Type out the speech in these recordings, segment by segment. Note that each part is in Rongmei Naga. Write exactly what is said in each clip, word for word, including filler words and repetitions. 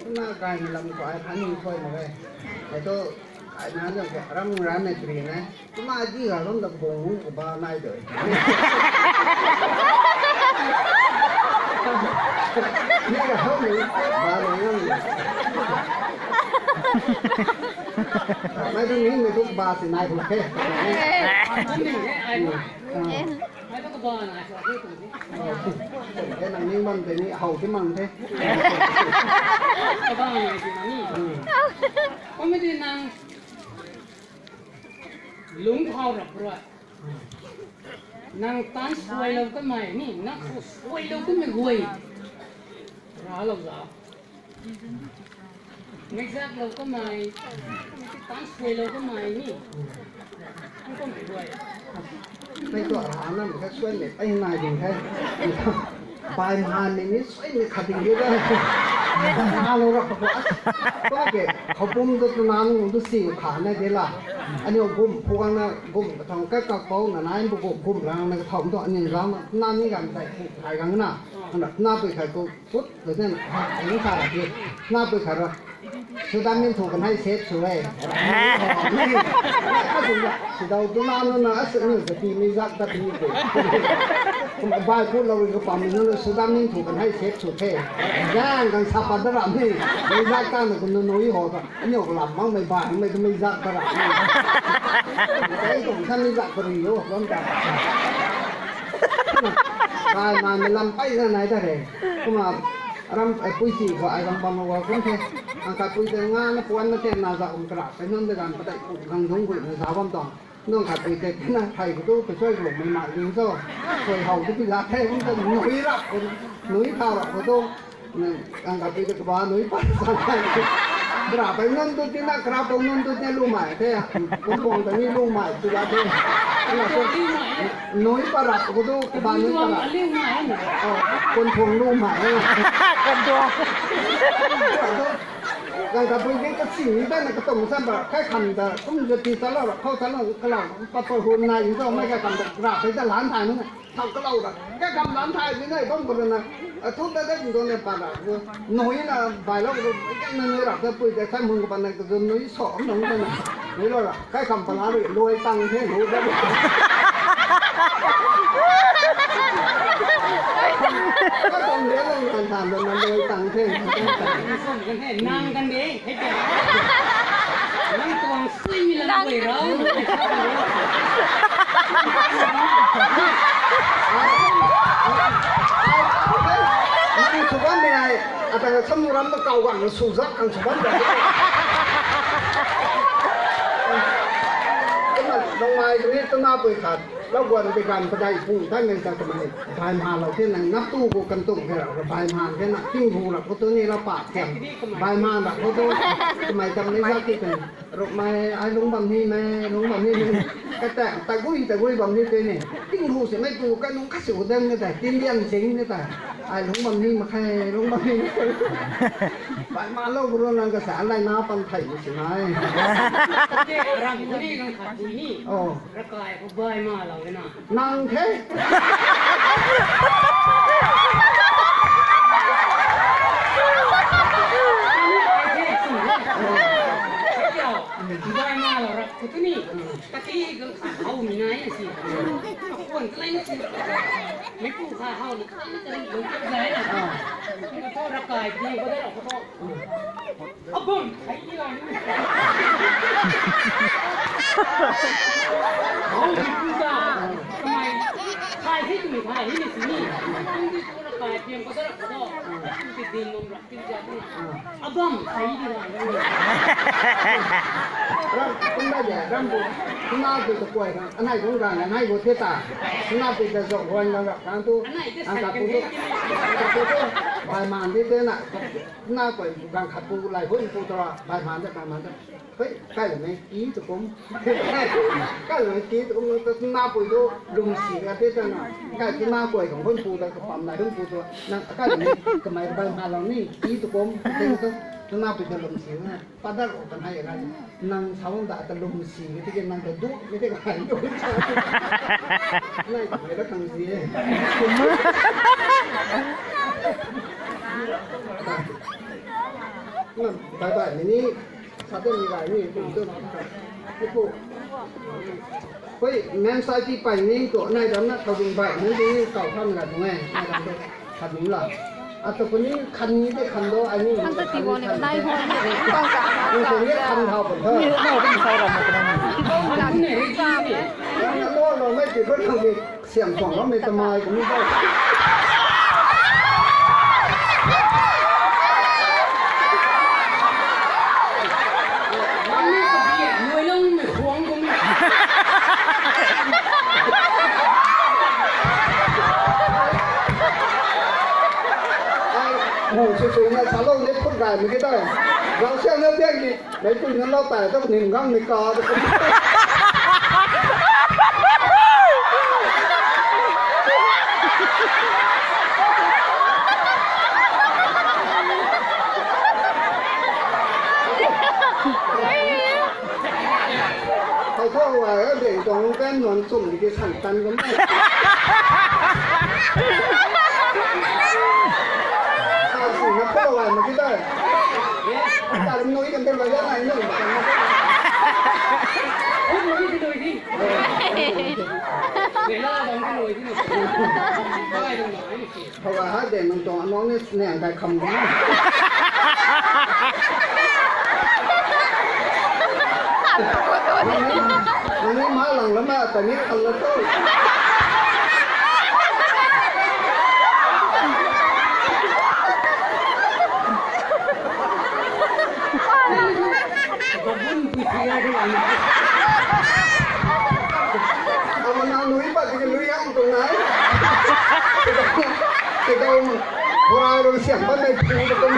Kumna kai ni lam ko ai phan ni khoi mak e. Ai tu kai na zang ke ram ram ne tri ne. Kumna di ga ram da bung bung ko ba nai de. Ni ga hau ni ba lo ni. Mai tu ni ni tu ba si nai ko ke. Ai tu ko ba nai ko ke. Khe nang ning bam tei ni how ti mang the. Kabang nai ti mang ni. Comedy nang lungc thau rap rui. Nang tan suailou kamei ni, nang khou suailou kamei guay. Ralou zau. Meizaklou kamei, tan suailou kamei ni. Nang kum guay. Mei tu rana mei kha suai mei ai nai ding the. Bai man ni ni suai mei khat ding de. Ralou ra ko. Ko ke, khou pum tu tu nan tu si kha na de la. Aniu gum phu gang na gum ka thang ka ka pau na nai bu gum gum rang na ka thau tu aniu rang na ni gam dai phu kai gang na. Ana na pui khai ko. Put, tu nen, ha, ni kha ra ki. Na pui kha ra. Sudam nin thu kan hai set su e. Sudau tu na na na asu ni sa pi mi zak ta pi ni ko. Kum bai put lou ri ko pam ni na sudam nin thu kan hai set su the. Yang kan sa pa da ra mi. Mi zak ta na ko no no i ho ta. Aniu ko lam mang mei bai mei tu mi zak ta ra mi. Kai ko sa mi zak ko ri yo lam ta. Bai man mei lam pai na nai ta re. Kumna ram, eh, pui si khou ai ram bam mak kum the. Ang khat pui tei nga na puan na ten na za kum kra. Kai nunc de gan patai kum gang dung gui na za bam tuang. Nung khat pui tei na thai khou tu, pui suai khou mei mak ding so. Suai how tu pi la the, kum ta nui rap khou, nui thau rap khou tu. Ang khat pui tei kaba nui pa sa thai. Kra pai nunc tu tina, kra pau nunc tu tina lu mai the. Kum pong ta ni lu mai tu la the. Nui pa rap khou tu, kaba nui pa rap. Oh, kun thung lu mai. Kan thung. Kan ka bui di ka si ni da na ka tong san ba, kai kham da, kum je pi sa lo ra, khou sa lo, ka lo, pa pa hun na, yin zo, mai kai kham da, ra, pai da lan thai ni na, thau ka lo ra, kai kham lan thai ni na, bam ko na, a thu da da, yin zo ne pa ra, nui na, bai lo, kai na nui ra, da pui da, kai mun ko pa na, ka zo nui so, nung da na, nui lo ra. Kai kham pala rui luai tang the lu da. Kai kham de lung kan than da na luai tang the. Nang kan de, hei de. Nang tuang sui mi lam gui rau. Nang tu kan de ai. Ata sam ram ta kau gang su zak kan su ban da. Nong mai ni tana pui khat. Lau guan de gan padai pu tai mei ta kamei. Bai ma lau the nang nap tu ko kan tung the ra bai ma the na ting bu ra ko tu ni la pa thiam. Bai ma ra ko tu kamei tam ni zak ti kan. Ruk mai ai lung bam ni mei, lung bam ni mei. Ka ta, ta gui, ta gui bam ni te ni. Ting bu si mei pu ka nung ka su den ni ta, tin dian sing ni ta. Ai lung bam ni ma khai, lung bam ni ma khai. Bai ma lou bro nang ka sa lai na pan thai ni si mai. Te ram ni nang khat bui ni. Oh. Rakai ko bai ma lou na. Nang the. Bai ma lou ra ko tu ni. Kati gan kha hau mi nai na si. Kuan kalai na si. Mei pu kha hau na kalai na kalai lou kap zai na. Ko tu rakai di ko da ko tu. Abam thai di la ni. Hau mi pu ta. Kamei. Thai the tu mi thai hi ni si ni. Kum di tu rakai piam ko da ko tu. Kum di din lom ra. Abam, ai di na. Ram, kum da de, ram bu, tuna bu ta kuai kan, anai kum kan, anai bu the ta, tuna bu ta zok guan kan, kan tu, ang ka pu tu, ang ka pu tu, bai man di te na, tuna kuai kan khat pu lai hun pu tu ra, bai man de, bai man de. Hei, kai la mei, ki tu kum. Kai la mei, ki tu kum, tu na pui tu, lum si ka te ta na. Kai tu na pui kang hun pu ta, ka pam nai hun pu tu. Nang kai la mei, kamei bai ma lang ni, ki tu kum. Te tu, tu na pui tu lum si na. Pa da ro kan hai ka. Nang sa wang da ta lum si ka, tiki nang ta du, mi te ka hai du. Nai kamei da kang si e. Ta. Bai bai ni, sa te ni bai ni, kum tu. Ni pu. Hoi, men sai ti pai ni tu, nai dam na thau ding bai, ni ni kau tham la dung e, nai dam tu, khat ni la. Ata pu ni khan ni te khan do, ai ni. Khan ta ti bo ni, nai ho ni. Ni se ni khan thau pu tho. Ni na pu sai ram na pu na. Ti bo ni na. Ni na lo lo mai ti bo ni. Siam tuang loumei tamei kum ni tho. Mani kabi nuai loumei khuang kum ni. Ai, mu sui sui na salou ni phut gaymei ki tei. Zausiang na biak ki. Mei pui na lau tai ta nim gang ni ka ta. Hei tho, ai, beng tuang kan nuan chum di ki san tan kum. Sa si na pho ai ma ki dai. Tarim nui kan te la ya nai nui. Hei la bang kan nui di. Bai dong na ni. Hou a ha de nang tuang anong ni niang kai kham ni. Nang ni ma lang lama ta ni kham la tu. Babun pui thia di ang. Ama na lui pa di lui ang tu nai. Kedau ma. Hua rui siam pa nai pui tu kum.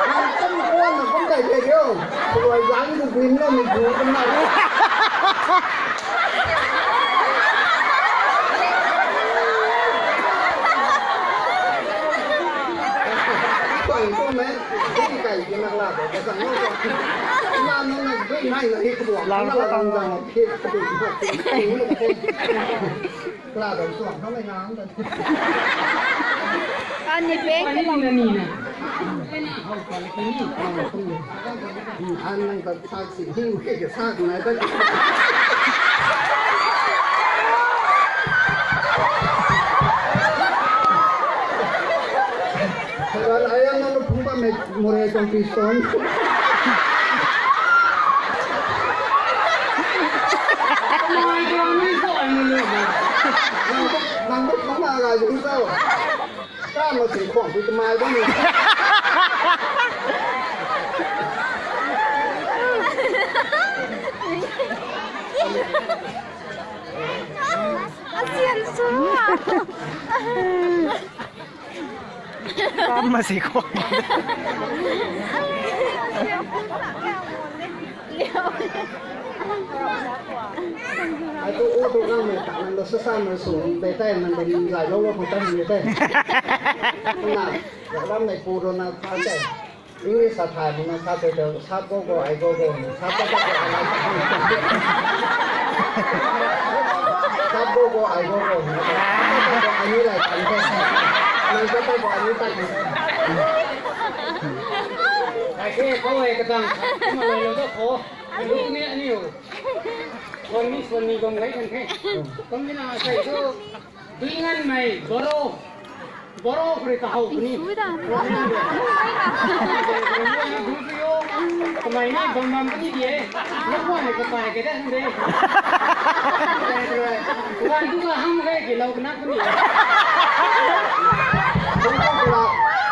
Nang kum kuan na kum kai de rio. Kuai zang du grim na mi bu kum na. Kuai kum me. Dui kai ki nak la de, ka zang nung ko. Ina nung na dui nai na hi kubuang. Lang ko tang zang hi kubuang. La de, suang nung na ngang de. Ani peng ke lang. Ni na ni na. An nang ta Sa si him ke ke sa nai ta. Ran ayam nang phung ba me more kong piston. Nang nang phung na ga jung sao. Ka ma si khwang pi tamai bam ni. Asian su. Ka ma si khwang. Ai tu u tu nang mei ta nang da sa sa nang su bei tei nang da lai lou lou khou ta nang bei tei. Na, ya lam nei pu ro na ta tei. English sa thai muna sa tei tei sa go go ai go go sa ta ta go ai. Sa go go ai go go. Ai ni lai ta ni tei. Nang ta ta go ai ni ta ni tei. Ai ke ko ai ka tang. Kuma lai lou ta ko. Lu ni ani o. Suan ni, suan ni bam gai kan the. Kum ni na sai tu. Dui ngan mei, boro. Boro kuri ka hau ni. Dui da. Kamei ni bam bam ni di e. Nak wan ni ka pai ke da de. Wan tu ka ham gai ki lou ka nak ni. Tung tung pila,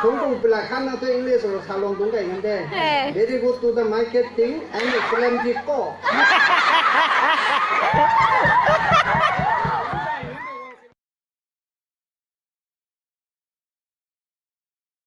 tung tung pila khan na tu English ro salong tung kai ngan de. Eh. Very good to the marketing and excellent people.